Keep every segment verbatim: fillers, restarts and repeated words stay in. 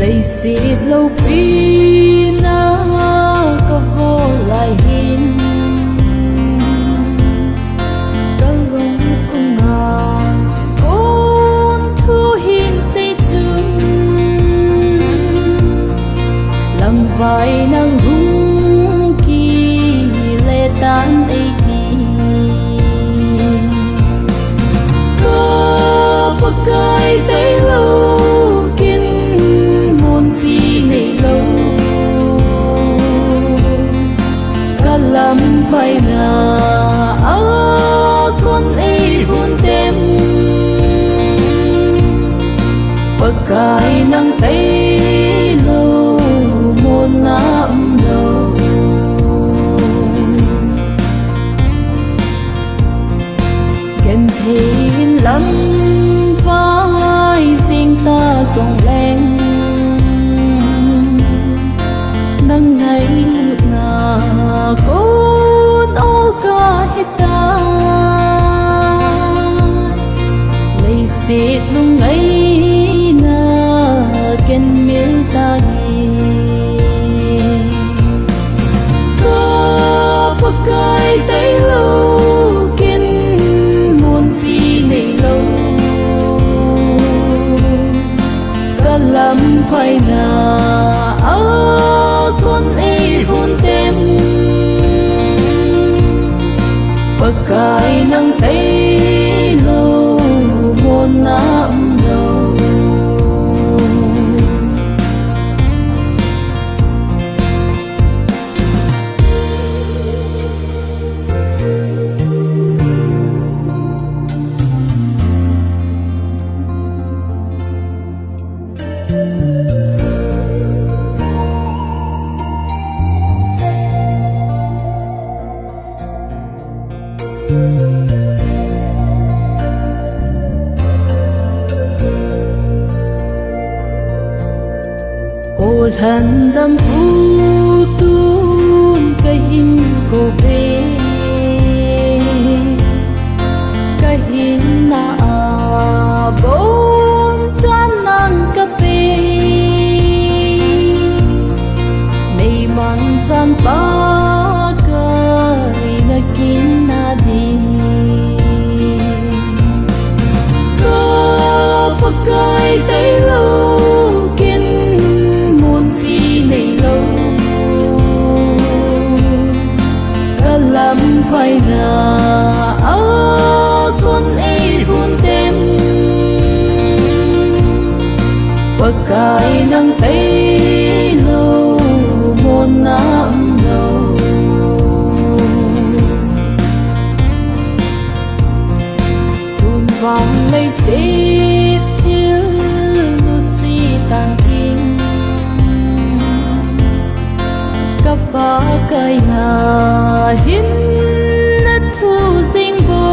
Leiset lopi na ka hawl lai hin, ka lung sunga kong thu hin sei cun, lamvai nang hung kile tan ei ti. Ka Pakai tei lo, ken muanpi nei lo. Ka lamvaina a kon ei hun tem, Pakai nang tei lo, mawhna om lo. Genthei in lamvai zing ta zong leng, nang ngaihna kong awl ka hi ta. Leiset lungngaihna ken mil ta hi. Ka Pakai tei lo, ken muanpi nei lo. Ka lamvaina a kon ei hun tem, Pakai nang tei lo, mawhna om lo. Aw lhandam phu tun ka hin ko ve, ka hinna a bawm can nang ka pe. Nei man can Pakai na kin na ding. Ka Pakai tei lo, ken muanpi nei lo. Ka lamvaina a kon ei hun tem, Pakai nang tei lo, mawhna om lo. Tun vang leiset thil nusia tangkim, ka Pakai na hin na thu zing bo.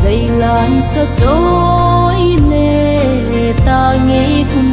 Zeilan sa cawi le ta ngei kum